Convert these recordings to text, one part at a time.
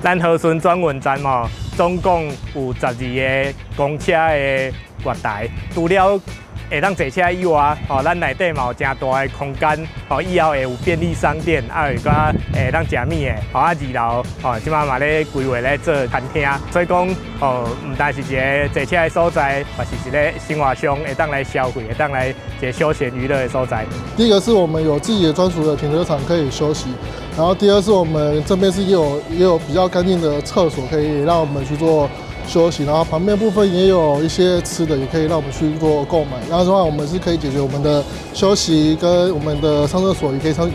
咱和順轉運站吼，總共有12個公車的月台，除了會當坐車以外，吼，咱內底嘛有誠大的空間，吼，以後會有便利商店，啊，有寡會當食物的，吼，啊，二樓，吼，這擺嘛咧規劃咧做餐廳，所以講，吼，毋單是一个坐車的所在，嘛是一个生活上會當來消費，會當來一个休閒娛樂的所在。第一個是我們有自己的專屬的停車場可以休息，然後第二是我們這邊是也有比較乾淨的廁所，可以讓我們去做休息，然後旁邊部分也有一些吃的，也可以讓我們去做購買。然後的話，我們是可以解決我們的休息跟我們的上廁所，也可以上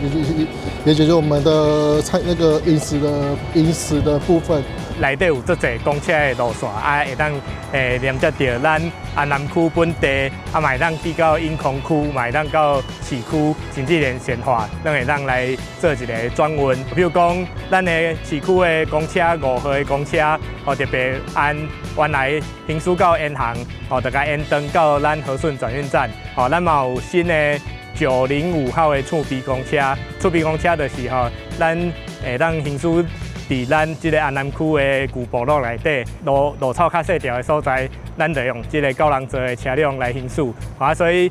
也解決我們的餐那個飲食的部分。內底有足濟公車的路線，啊，會當連接著咱安南區本地，啊，嘛會當去到永康區，嘛會當到市區，甚至連善化，攏會當來做一个轉運。比如講，咱的市區的公車5號的公車，哦，特別按原來行駛到延航，哦，就共延長到咱和順轉運站。哦，咱嘛有新的905號的厝邊公車，厝邊公車就是吼，咱會當行駛佇咱這个安南區的舊部落內底，路路草較細條的所在，咱就用這个九人座的車輛來行駛。啊，所以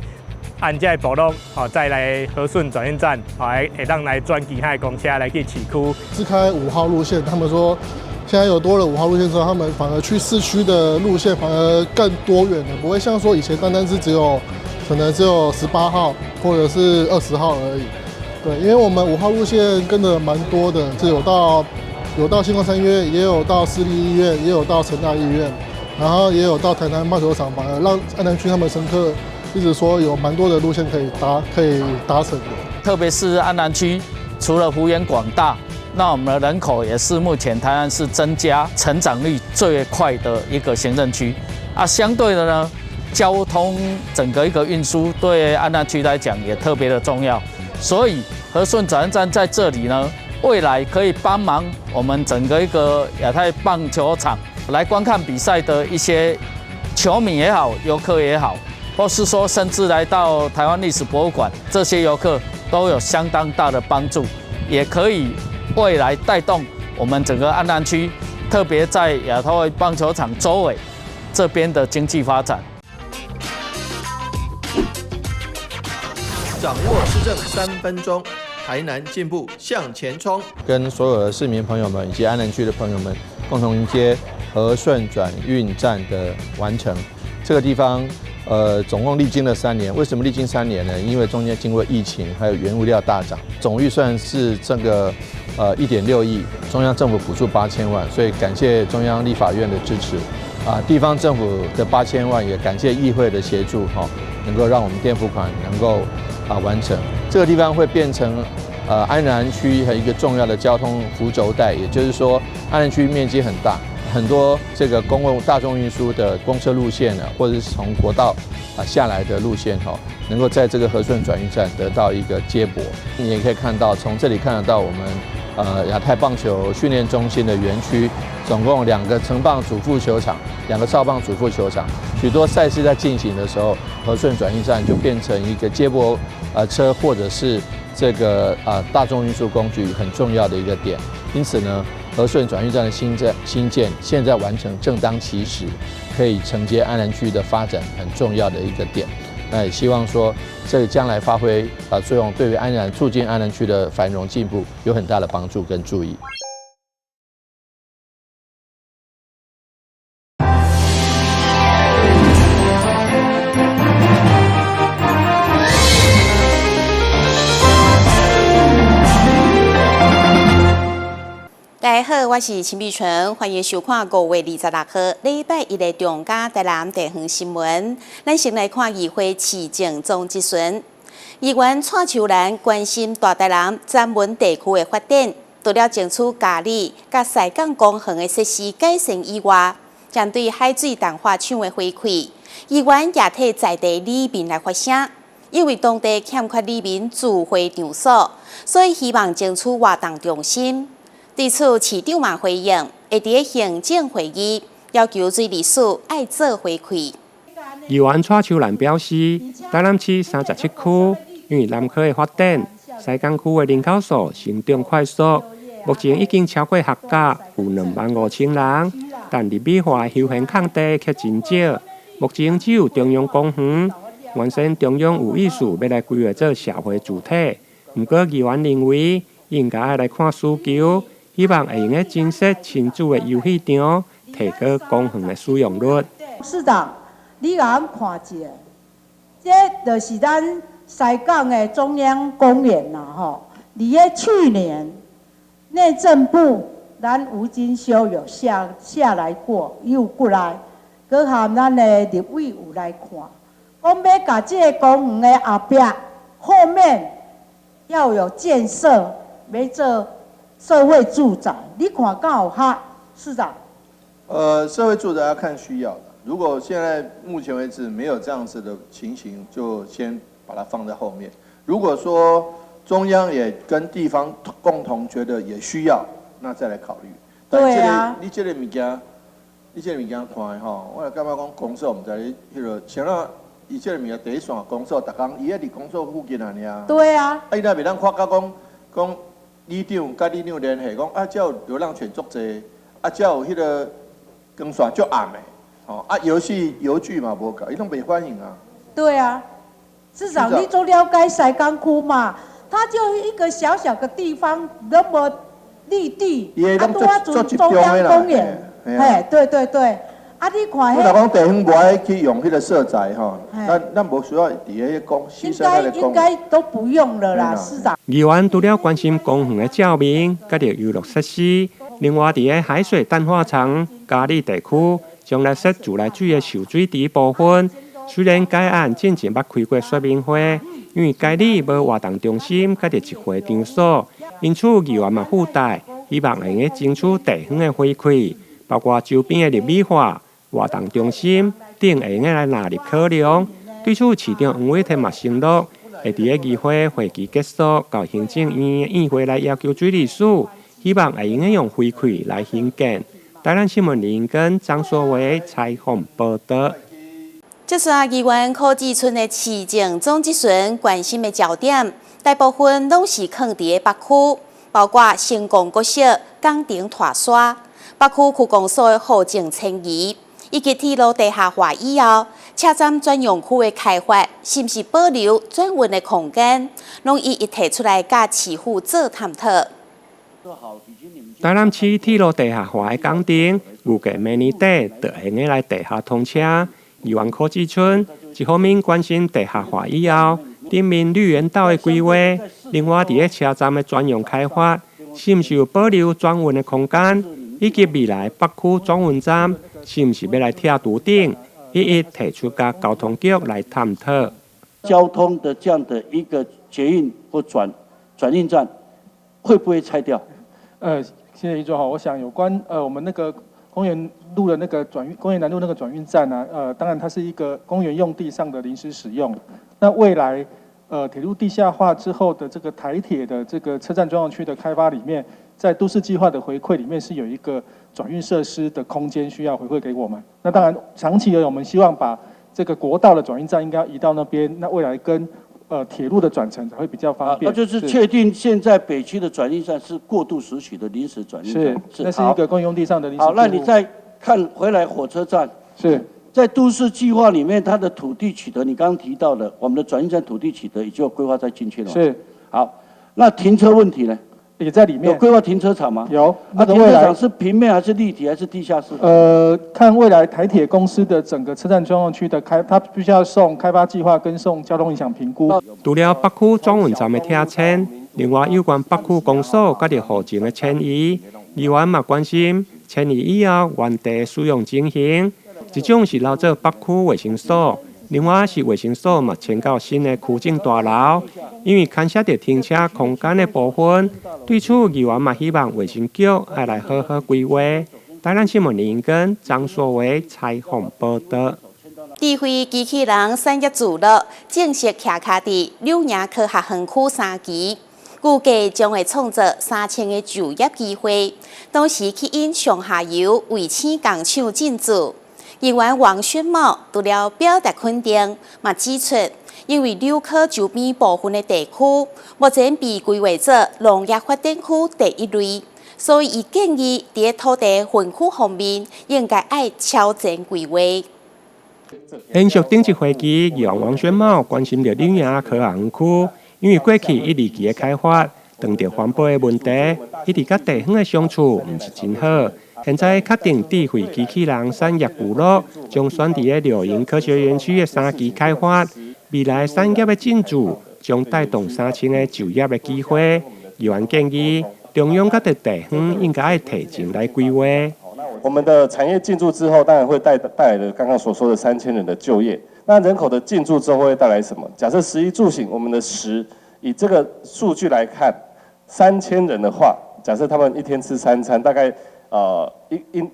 按這个部落，吼，再來和順轉運站，吼，會當來轉其他的公車來去市區。自開5號路線，他們說現在有多了5號路線之後，他們反而去市區的路線反而更多元了，不會像說以前單單是只有可能只有18號或者是20號而已。對，因為我們5號路線跟的蠻多的，是有到新光三越，也有到市立醫院，也有到成大醫院，然後也有到台南棒球場，反而讓安南區他們乘客一直說有蠻多的路線可以搭，可以搭乘的。特別是安南區，除了幅員廣大，那我們的人口也是目前台灣市增加成長率最快的一個行政區。啊，相對的呢，交通整個一個運輸對安南區來講也特別的重要，所以和順轉運站在這裡呢，未來可以幫忙我們整個一個亞太棒球場來觀看比賽的一些球迷也好，遊客也好，或是說甚至來到台灣歷史博物館，這些遊客都有相當大的幫助，也可以未來帶動我們整個安南區，特別在亞太棒球場周圍這邊的經濟發展。掌握市政3分鐘。台南進步向前衝，跟所有的市民朋友們以及安南區的朋友們共同迎接和順轉運站的完成。這個地方，總共歷經了三年。為什麼歷經三年呢？因為中間經過疫情，還有原物料大漲，總預算是這個1.6億，中央政府補助8000萬，所以感謝中央立法院的支持。啊，地方政府的八千萬也感謝議會的協助，哈，能夠讓我們墊付款能夠完成。這個地方會變成安南區和一個重要的交通輔軸帶，也就是說，安南區面積很大，很多這個公共大眾運輸的公車路線呢，或者是從國道下來的路線，哈，能夠在這個和順轉運站得到一個接駁。你也可以看到，從這裡看得到我們亞太棒球訓練中心的園區，總共2個成棒主副球場，2個少棒主副球場，許多賽事在進行的時候，和順轉運站就變成一個接駁車或者是這個大眾運輸工具很重要的一個點。因此呢，和順轉運站的新建現在完成，正當其時，可以承接安南區的發展很重要的一個點。那也希望說，這個將來發揮作用，對於安南促進安南區的繁榮進步有很大的幫助跟注意。大家好，我是陳碧純，歡迎收看5月26號禮拜一的中嘉台南地方新聞。咱先來看議會市政總質詢，議員蔡秋蘭關心大台南三文地區的發展，除了爭取嘉里佮西港公園的設施改善以外，針對海水淡化廠的回饋，議員也替在地里民來發聲。因為當地欠缺里民聚會場所，所以希望爭取活動中心。對此，市長嘛回應，會佇行政會議要求水利署愛做回饋。議員蔡秋蘭表示，台南市37區因為南科的發展，西港區的人口數成長快速，目前已經超過學甲有25,000人，但立美華的休閒空地卻真少。目前只有中央公園，原先中央有意思欲來規劃做社會住宅，毋過議員認為應該愛來看需求，希望會用得增設親子的遊戲場，提高公園的使用率。市長，你共阮看一下，這就是咱西港的中央公園啦，吼！佇咧去年內政部，咱吳金修有下下來過，伊有過來，閣含咱的立委有來看，講欲共這個公園的後壁後面要有建設，欲做社會住宅，你看敢有哈，市長？社會住宅要看需要的。如果現在目前為止沒有這樣子的情形，就先把它放在後面。如果說中央也跟地方共同覺得也需要，那再來考慮。對啊。你這個物件，你這個物件看的吼，我感覺講公所毋知你彼個，像咱伊這個物件第一線公所，逐工伊咧佇公所附近爾。對啊。啊，伊若袂當看到講講里長佮里長聯繫，講啊，遮有流浪犬足濟，啊，遮有彼個光線足暗的，吼，啊，遊戲遊具嘛無夠，伊攏袂反應啊。對啊，市長，你足了解西港區嘛？它就一個小小的地方，那麼綠地，啊，拄仔做中央公園，嘿，對對對，啊，你看彼，我若講地方無愛去用彼個社宅吼，咱咱無需要佇彼個講，應該應該都不用了啦，市長。議員除了關心公園的照明，佮著遊樂設施，另外佇个海水淡化廠嘉里地區，將來設自來水的受水池部分，雖然該案進前捌開過說明會，因為該里無活動中心，佮著集會場所，因此議員嘛附帶希望會用得爭取地方的回饋，包括周邊的立美華活動中心等會用得來納入考量。對此，市長黃偉哲嘛承諾，會佇个議會會期結束，到行政院的院會來要求水利署，希望會用得用回饋來興建。台南新聞林根張碩偉採訪報導。這次議員柯志春的市政總質詢關心的焦點，大部分攏是囥佇北區，包括成功國小、港頂大沙、北區區公所的戶政遷移，以及鐵路地下化以後，車站專用區的開發，是毋是保留轉運的空間，攏一一提出來佮市府做探討。台南市鐵路地下化的工程，預計明年底就會用得來地下通車。議員柯志春一方面關心地下化以後，頂面綠園道的規劃，另外佇个車站的專用開發，是毋是有保留轉運的空間，以及未來北區轉運站是毋是欲來拆除等，一一提出佮交通局來探討。交通的這樣的一個捷運或轉轉運站，會不會拆掉？謝謝一座哈，我想有關我們那個公園路的那個轉運，公園南路那個轉運站呢，當然它是一個公園用地上的臨時使用。那未來，鐵路地下化之後的這個台鐵的這個車站專用區的開發裡面，在都市計劃的回饋裡面是有一個轉運設施的空間需要回饋給我們。那當然長期的我們希望把這個國道的轉運站應該要移到那邊，那未來跟鐵路的轉乘才會比較方便。那就是確定現在北區的轉運站是過渡時期的臨時轉運站。是，那是一個公用地上的臨時。好，那你再看回來火車站。是在都市計劃裡面，它的土地取得，你剛剛提到的，我們的轉運站土地取得已經有規劃在進去了。是。好，那停車問題呢？也在裡面。有規劃停車場嗎？有。那停車場是平面還是立體還是地下室？看未來台鐵公司的整個車站專用區的開，它必須要送開發計劃跟送交通影響評估。除了北區轉運站的拆遷，另外有關北區公所佮著戶政的遷移，議員嘛關心遷移以後原地使用情形。一種是留做北區衛生所，另外是衛生所嘛遷到新的區政大樓，因為牽涉著停車空間的部分，對此議員嘛希望衛生局愛來好好規劃。台南新聞林根張碩偉採訪報導。智慧機器人產業聚落正式徛跤佇柳營科學園區三期，預計將會創造3000個就業機會，同時吸引上下游衛星工廠進駐。議員王宣茂除了表達肯定，嘛指出，因為柳科周邊部分的地區目前被規劃做農業發展區第一類，所以伊建議佇土地分區方面應該愛超前規劃。延續頂一會期，議員王宣茂關心著柳營科學園區，因為過去一二期的開發，當著環保的問題，一直佮地方的相處毋是真好。現在確定智慧機器人產業聚落將選佇咧柳營科學園區的三期開發，未來產業的進駐將帶動3000个就業的機會。議員建議中央佮地方應該愛提前來規劃。我們的產業進駐之後，當然會帶來的剛剛所說的3000人的就業。那人口的進駐之後會帶來什麼？假設食衣住行，我們的食以這個數據來看，3000人的話，假設他們一天吃三餐，大概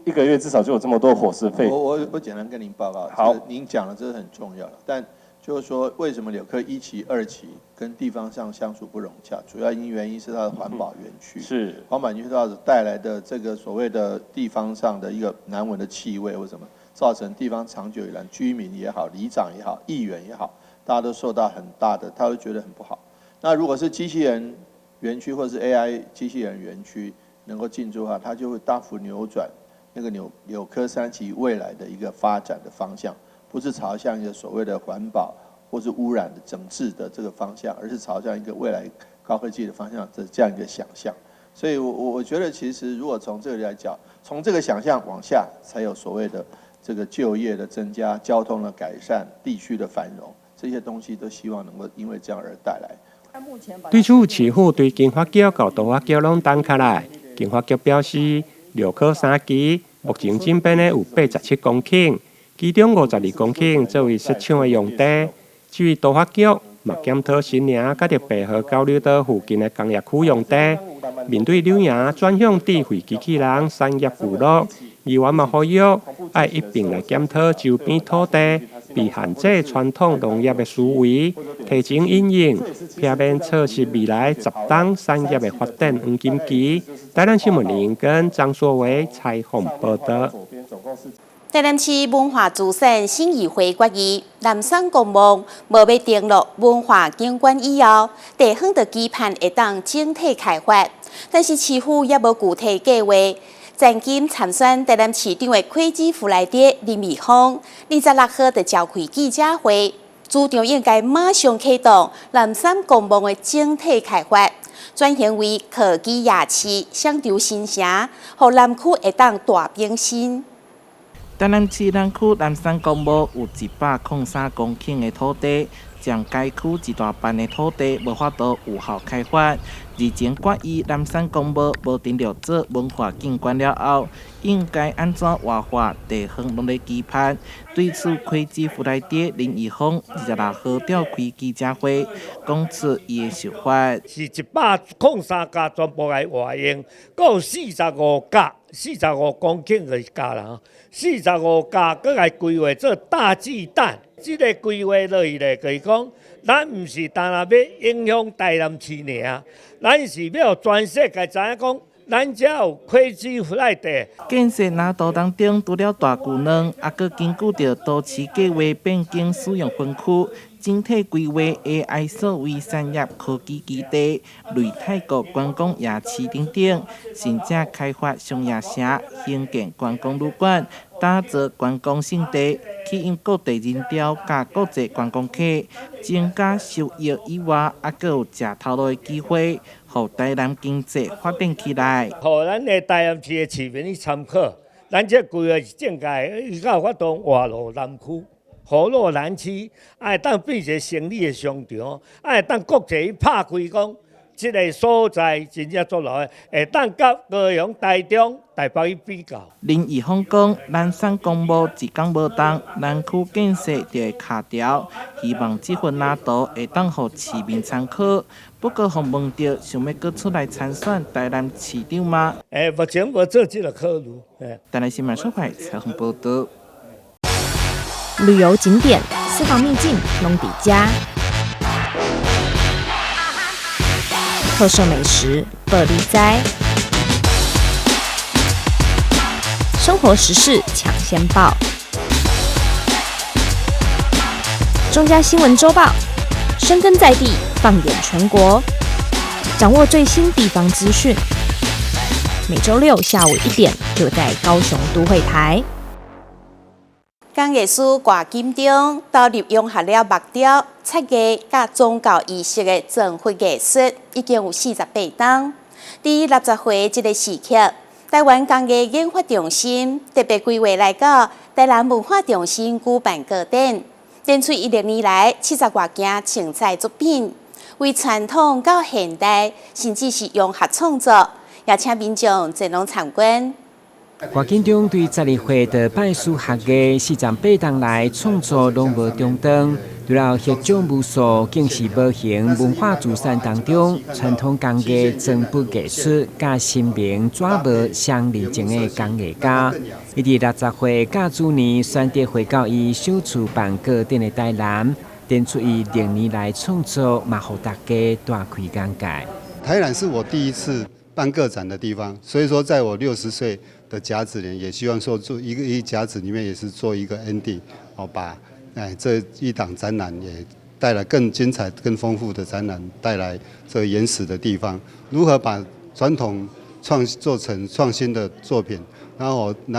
一個月至少就有這麼多伙食費。我簡單跟您報告，好，您講的這是很重要的，但就是說，為什麼柳科一期、二期跟地方上相處不融洽？主要原因是它的環保園區，環保園區它帶來的這個所謂的地方上的一個難聞的氣味或什麼，造成地方長久以來居民也好、里長也好、議員也好，大家都受到很大的，他都覺得很不好。那如果是機器人園區或者是 AI 機器人園區能夠進駐的話，它就會大幅扭轉那個柳科三期未來的一個發展的方向，不是朝向一個所謂的環保或是污染的整治的這個方向，而是朝向一個未來高科技的方向的這樣一個想象。所以我覺得其實如果從這裡來講，從這個想象往下，才有所謂的這個就業的增加、交通的改善、地區的繁榮，這些東西都希望能夠因為這樣而帶來。對此，市府對經發局佮都發局攏等下來。經發局表示，柳科三期目前整邊的有87公頃，其中52公頃作為設廠的用地。至於都發局，嘛檢討新營佮著白河交流道附近的工業區用地。面對柳營轉向智慧機器人產業聚落，議員嘛呼籲愛一併來檢討周邊土地被限制傳統農業的思維，提前因應，避免錯失未來10冬產業的發展黃金期。台南新聞林跟張碩偉採訪報導。台南市文化資產審議會決議，南山公墓無欲登錄文化景觀以後，地方就期盼會當整體開發，但是市府猶無具體計劃。曾經參選台南市長的柯基弗萊德林奕峰，26號就召開記者會，主張應該馬上啟動南山公墓的整體開發，轉型為科技夜市、雙重新城，予南區會當大變身。台南市南區南山公墓有103公頃的土地，佔該區一大半的土地無法度有效開發。日前決議南山公墓無登錄做文化景觀了後，應該按怎活化地方攏咧期盼。對此，柯基弗萊德林奕峰26號召開記者會，講出伊的想法。是103甲全部來活用，閣有45甲，45公頃就是甲啦，45甲閣來規劃做大巨蛋。這個規劃落去咧，就是講，咱毋是單單欲影響台南市爾，咱是欲予全世界知影講，咱遮有柯基弗萊德。建設藍圖當中，除了大巨蛋，猶閣根據著都市計劃變更使用分區，整體規劃 AI 數位產業科技基地、類泰國觀光夜市等等，甚至開發商業城、興建觀光旅館、打造觀光勝地，吸引各地人潮佮國際觀光客，增加收益以外，猶閣有食頭路的機會，予台南經濟發展起來。予咱的台南市的市民去參考，咱這規劃是正確，伊才有法度活絡南區。活絡南區，會當變成生理的商場，會當國際去拍開講，這个所在真正做落，會當佮高雄、台中、台北去比較。林奕峰講，南山公墓一工無動，南區建設就會卡牢。希望這份藍圖會當予市民參考。不過，予問著想欲閣出來參選台南市長嗎？目前無做這个考慮。台南新聞小塊採訪報導。旅遊景點、私房秘境，攏佇遮；特色美食，報你知；生活時事搶先報，中嘉新聞週報，深耕在地，放眼全國，掌握最新地方資訊。每周六下午1點，就在高雄都會台。工藝師郭金中投入融合了木雕、漆藝佮宗教儀式的裝佛藝術，已經有48冬。佇60歲這个時刻，台灣工藝研發中心特別規劃來到台南文化中心舉辦個展，展出伊歷年來70外件精彩作品，為傳統到現代，甚至是融合創作，也請民眾前往參觀。郭金中對12歲就拜師學藝，48冬來創作攏無中斷。除了彼種無數，更是無形文化資產當中，傳統工藝裝佛藝術佮神明紙模相認證的工藝家。伊佇60歲甲子年選擇回到伊首次辦個展的台南，展出伊歷年來創作，嘛予大家大開眼界。台南是我第一次辦個展的地方，所以說在我60歲的甲子年，也希望說做一個一甲子裡面也是做一個 ending，哦，把這一檔展覽也帶來更精彩、更豐富的展覽，帶來這個原始的地方，如何把傳統創做成創新的作品，然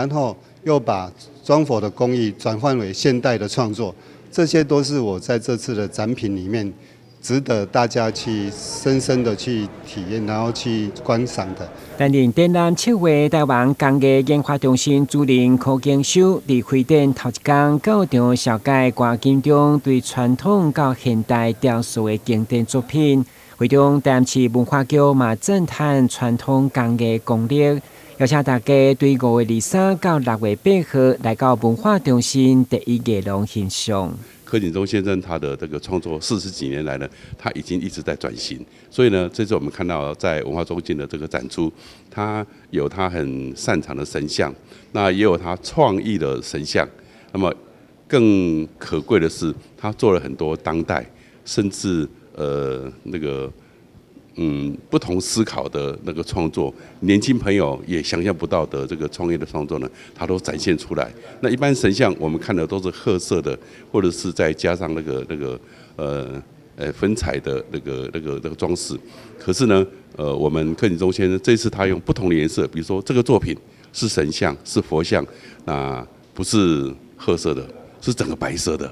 後又把裝佛的工藝轉換為現代的創作，這些都是我在這次的展品裡面值得大家去深深的去體驗，然後去觀賞的。擔任展覽策劃台灣工藝研發中心主任柯景修，佇開展頭一工到場紹介郭金中對傳統到現代雕塑的經典作品。會中台南市文化局嘛讚嘆傳統工藝功力，邀請大家對5月23到6月8號來到文化中心第一藝廊欣賞。柯景中先生他的這個創作40幾年來呢，他已經一直在轉型，所以呢，這次我們看到在文化中心的這個展出，他有他很擅長的神像，那也有他創意的神像，那麼更可貴的是，他做了很多當代，甚至那個不同思考的那個創作，年輕朋友也想象不到的這個創意的創作呢，他都展現出來。那一般神像我們看的都是褐色的，或者是再加上那個粉彩的那個裝飾。可是呢，我們柯景中先生這次他用不同的顏色，比如說這個作品是神像，是佛像，那不是褐色的，是整個白色的。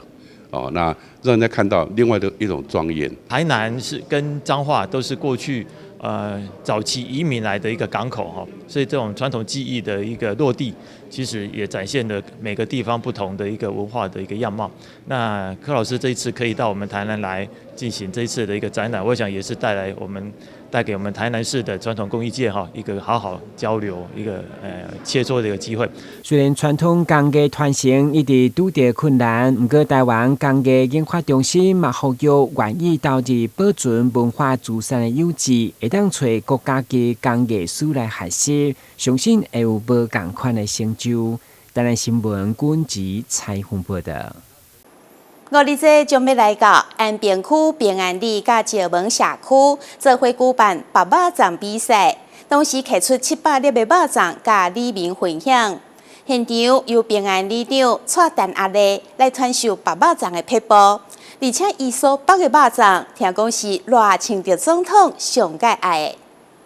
哦，那讓人家看到另外的一種莊嚴。台南是跟彰化都是過去早期移民來的一個港口哈，所以這種傳統技藝的一個落地，其實也展現了每個地方不同的一個文化的一個樣貌。那柯老師這一次可以到我們台南來進行這一次的一個展覽，我想也是帶給我們台南市的傳統工藝界哈一個好好交流、一個切磋的一個機會。雖然傳統工藝傳承一直拄著困難，毋過台灣工藝研發中心嘛呼籲願意投入保存文化資產的有志，會當揣國家級工藝師來學習，相信會有無仝款的成就。台南新聞軍籍採訪報導。五日節將欲來到安平區平安里佮石門社區，做伙舉辦白肉粽比賽，同時提出700粒的肉粽佮里民分享。現場由平安里長蔡陳阿麗來傳授白肉粽的撇步，而且伊所包的肉粽，聽講是賴清德總統上蓋愛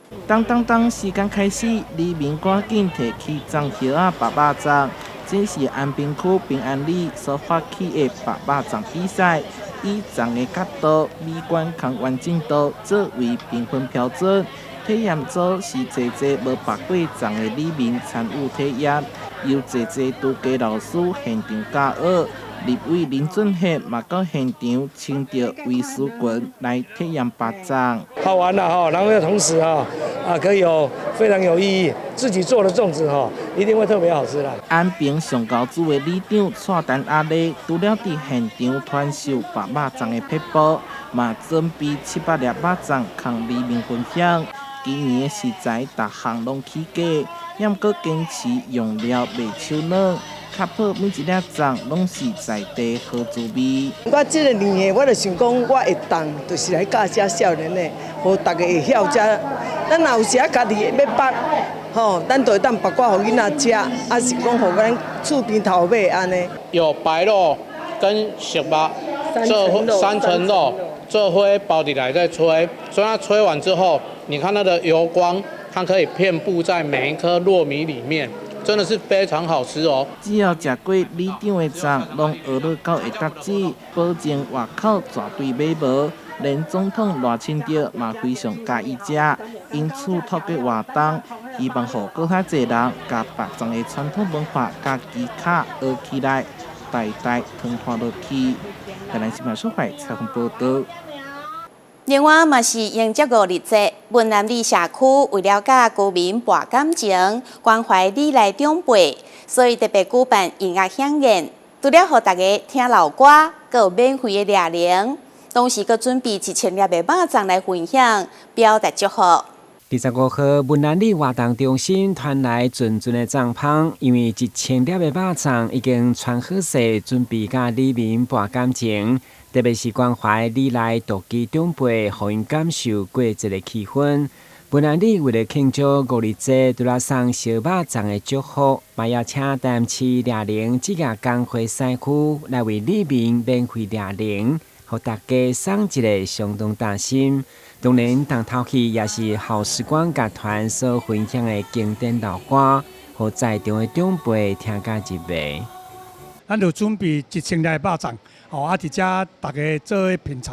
的。當當當，時間開始，里民趕緊提起粽葉仔白肉粽。這是安平區平安里所發起的白肉粽比賽，以粽的角度、美觀和完整度作為評分標準。體驗組是濟濟無白過粽的里民參與體驗，由濟濟拄家老師現場教學。立委林俊憲嘛到現場穿著威斯裙來體驗白粽。好玩啦哈，然後又同時哈啊，可以有非常有意義，自己做的粽子哈，一定會特別好吃啦。安平上高祖的里長蔡陳阿麗，除了佇現場傳授白肉粽的撇步，嘛準備700粒肉粽予里民分享。今年的食材逐項攏起價，猶閣堅持用料袂手軟，確保每一粒粽攏是在地好滋味。我這个年的，我就想講，我會當就是來教遮少年的，予逐家會曉遮。咱若有時仔家己欲縛，吼，咱就會當縛寡予囡仔食，抑是講予咱厝邊頭尾按呢。有白肉跟熟肉，做三層肉，做伙包佇內底吹，所以它吹完之後，你看它的油光它可以遍布在每一顆糯米裡面，真的是非常好吃哦。只要食過里長的粽，攏餓落到會達止，保證外口絕對買無。連總統賴清德嘛非常佮意食，因此透過活動，希望予閣較濟人共肉粽的傳統文化佮技巧學起來，代代傳傳落去。台南新聞小懷採訪報道。另外嘛是迎接五日節，文南里社區為了佮居民博感情，關懷里內長輩，所以特別舉辦音樂饗宴，除了予大家聽老歌，閣有免費的掠龍，同時閣準備1000粒的肉粽來分享，表達祝福。25號，文南里活動中心傳來陣陣的帳篷，因為1000粒的肉粽已經穿好勢，準備佮里民博感情，特別是關懷里內獨居長輩，予𪜶感受過節的氣氛。文南里為了慶祝五日節，除了送燒肉粽的祝福，嘛邀請台南市掠龍職業工會師傅來為里民免費掠龍，予大家送一个相當貼心。當然，重頭戲也是好時光樂團所分享的經典老歌，予在場的長輩聽甲入迷。咱就準備1000粒肉粽，吼啊，佇遮逐家做伙品嚐，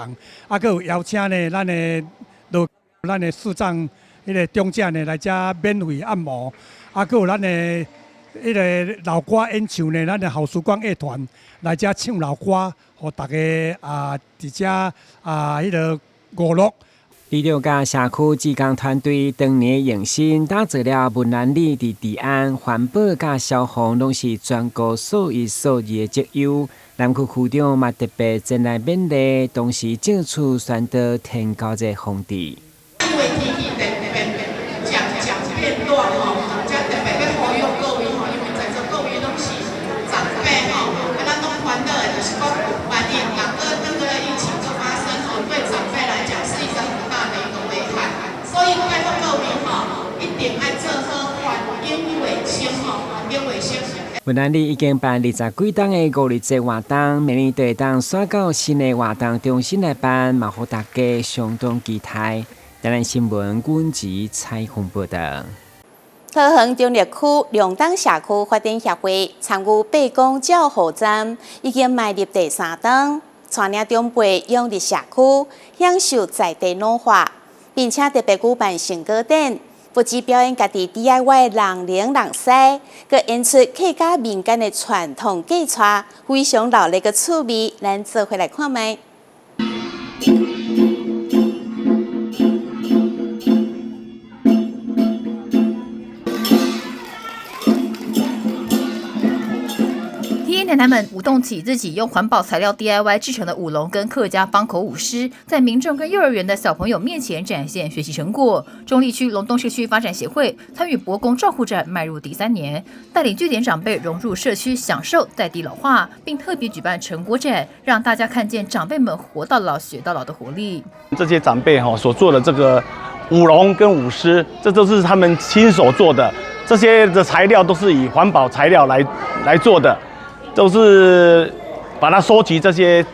啊，閣有邀請呢，咱的市長彼个長者呢來遮免費按摩，啊，閣有咱的彼个老歌演唱呢，咱的好時光樂團來遮唱老歌，予逐家啊，佇遮啊，彼个娛樂。里長佮社區志工團隊當年用心打造了文南里佇治安、環保佮消防攏是全國數一數二的績優。南區區長嘛特別前來勉勵，同時正式宣導天狗節防治。因為天氣變變漸漸變熱吼，才特別欲呼籲各位吼，因為在座各位攏是長輩吼，啊，咱攏煩惱的就是講，萬一若閣那個疫情閣發生吼，對長輩來講是一個很大的一個危害，所以拜託各位吼，一定愛做好環境衛生吼，環境衛生。文南里已經辦20幾冬的五日節活動，明年就會當徙到新的活動中心來辦，嘛予大家相當期待。台南新聞阮子採訪報道。桃園中壢區龍東社區發展協會參與伯公照護站，已經邁入第三冬，帶領長輩融入社區，享受在地老化，並且特別舉辦成果展，不止表演家己 DIY 人龍人獅，閣演出客家民間的傳統嫁娶，非常熱鬧閣趣味，咱做伙來看覓。爺爺奶奶們舞動起自己用環保材料 DIY 製成的舞龍跟客家方口舞獅，在民眾跟幼兒園的小朋友面前展現學習成果。中壢區龍東社區發展協會參與伯公照護站邁入第三年，帶領據點長輩融入社區，享受在地老化，並特別舉辦成果展，讓大家看見長輩們活到老學到老的活力。這些長輩哈所做的這個舞龍跟舞獅，這都是他們親手做的，這些的材料都是以環保材料來做的。都是把它收集這些，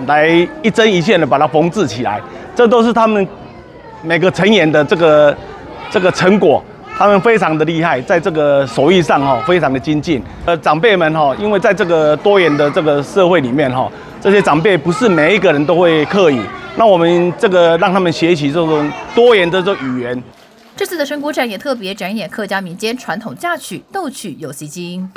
來一針一線的把它縫製起來，這都是他們每個成員的這個成果，他們非常的厲害，在這個手藝上哈非常的精進。長輩們哈，因為在這個多元的這個社會裡面哈，這些長輩不是每一個人都會客語，那我們這個讓他們學習這種多元的這語言。這次的成果展也特別展演客家民間傳統嫁娶、鬥趣又吸睛。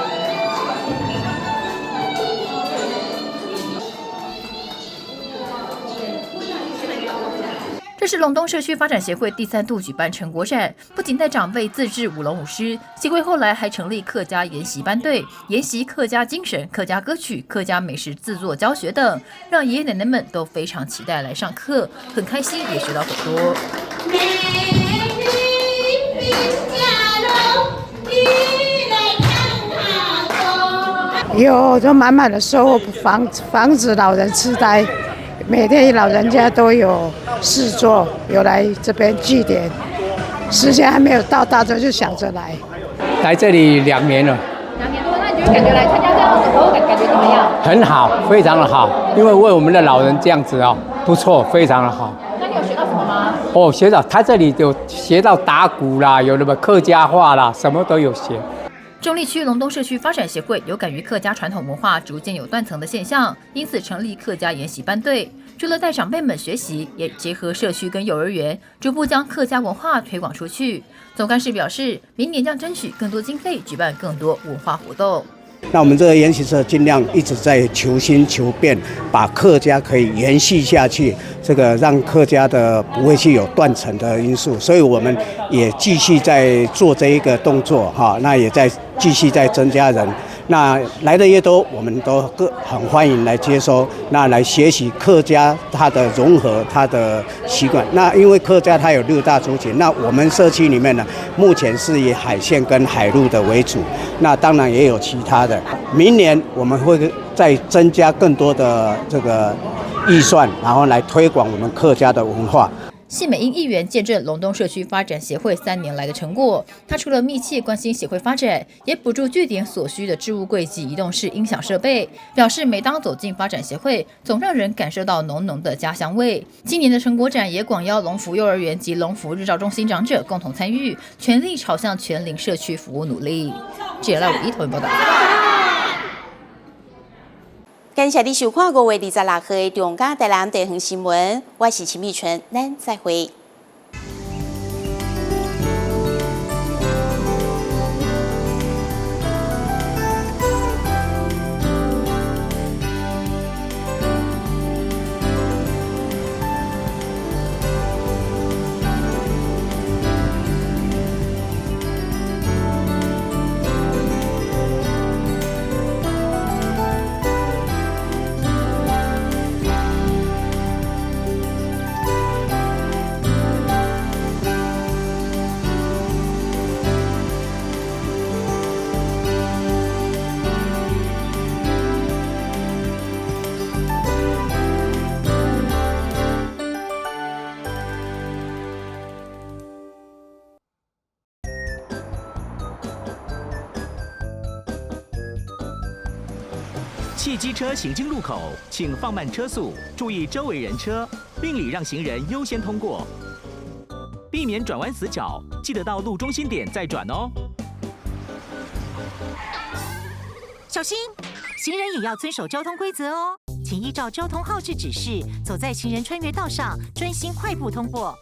這是龍東社區發展協會第三度舉辦成果展，不僅帶長輩自製舞龍舞獅，協會後來還成立客家研習班隊，研習客家精神、客家歌曲、客家美食製作教學等，讓爺爺奶奶們都非常期待來上課，很開心，也學到很多。有，就滿滿的收穫，防止老人痴呆。每天老人家都有事做，有來這邊祭典，時間還沒有到，大家就想着來。來這裡2年了。2年多，那你覺得感覺來參加這樣的活動，感覺怎麼樣？很好，非常的好，因為為我們的老人這樣子哦，不錯，非常的好。那你有學到什麼嗎？哦，學到他這裡就學到打鼓啦，有那麼客家話啦，什麼都有學。中壢區龍東社區發展協會有感於客家傳統文化逐漸有斷層的現象，因此成立客家研習班隊。除了帶長輩們學習，也結合社區跟幼兒園，逐步將客家文化推廣出去。總幹事表示，明年將爭取更多經費，舉辦更多文化活動。那我們這個研習社盡量一直在求新求變，把客家可以延續下去，這個讓客家的不會去有斷層的因素，所以我們也繼續在做這一個動作哈，那也在繼續在增加人，那來的越多，我們都各很歡迎來接收，那來學習客家它的融合，它的習慣。那因為客家它有六大族群，那我們社區裡面呢，目前是以海線跟海陸的為主，那當然也有其他的。明年我們會再增加更多的這個預算，然後來推廣我們客家的文化。謝美英議員見證龍東社區發展協會3年來的成果，他除了密切關心協會發展，也補助據點所需的置物櫃及移動式音響設備。表示每當走進發展協會，總讓人感受到濃濃的家鄉味。今年的成果展也廣邀龍福幼兒園及龍福日照中心長者共同參與，全力朝向全齡社區服務努力。記者賴偉一頭報道。感謝你收看5月26號的中嘉台南地方新聞，我是秦美純，咱再會。汽機車行經路口，請放慢車速，注意周圍人車，並禮讓行人優先通過，避免轉彎死角。記得到路中心點再轉哦。小心，行人也要遵守交通規則哦，請依照交通號誌指示，走在行人穿越道上，專心快步通過，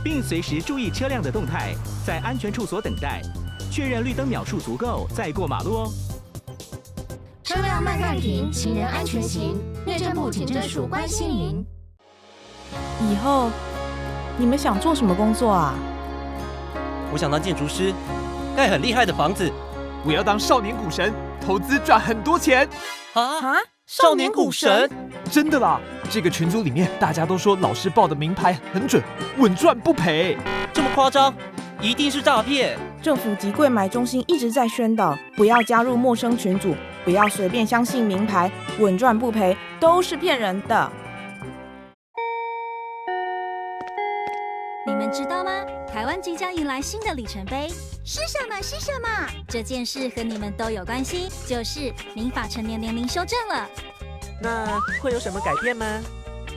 並隨時注意車輛的動態，在安全處所等待，確認綠燈秒數足夠再過馬路哦。車輛慢慢停，行人安全行。內政部警政署關心您。以後你們想做什麼工作啊？我想當建築師，蓋很厲害的房子。我要當少年股神，投資賺很多錢。啊！少年股神？真的啦！這個群組裡面大家都說老師報的名牌很準，穩賺不賠。這麼誇張？一定是詐騙！政府及櫃買中心一直在宣導，不要加入陌生群組，不要隨便相信名牌，穩賺不賠都是騙人的。你們知道嗎？台灣即將迎來新的里程碑，是什麼？是什麼？這件事和你們都有關係，就是民法成年年齡修正了。那會有什麼改變嗎？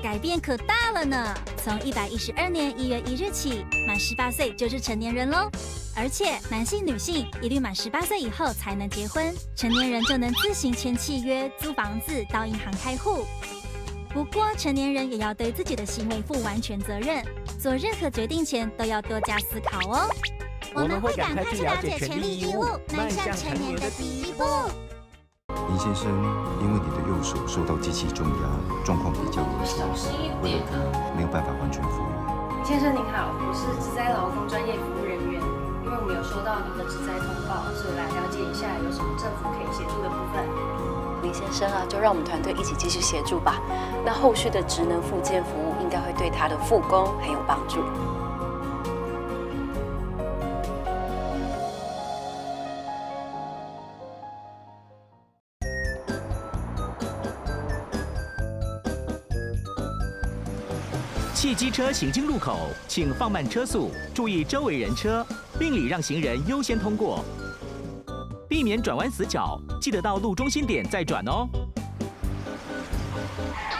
改變可大了呢！從112年1月1日起，滿18歲就是成年人嘍。而且男性、女性一律滿18歲以後才能結婚，成年人就能自行簽契約、租房子、到銀行開戶。不過，成年人也要對自己的行為負完全責任，做任何決定前都要多加思考哦。我們會趕快去了解權利義務，邁向成年的第一步。林先生，因為你的右手受到機器重壓，狀況比較嚴重，為了可能沒有辦法完全復原。林先生您好，我是職災勞工專業服務人員，因為我們有收到您的職災通報，所以來了解一下有什麼政府可以協助的部分。林先生啊，就讓我們團隊一起繼續協助吧。那後續的職能復健服務應該會對他的復工很有幫助。汽機車行經路口，請放慢車速，注意周圍人車，並禮讓行人優先通過，避免轉彎死角。記得到路中心點再轉哦。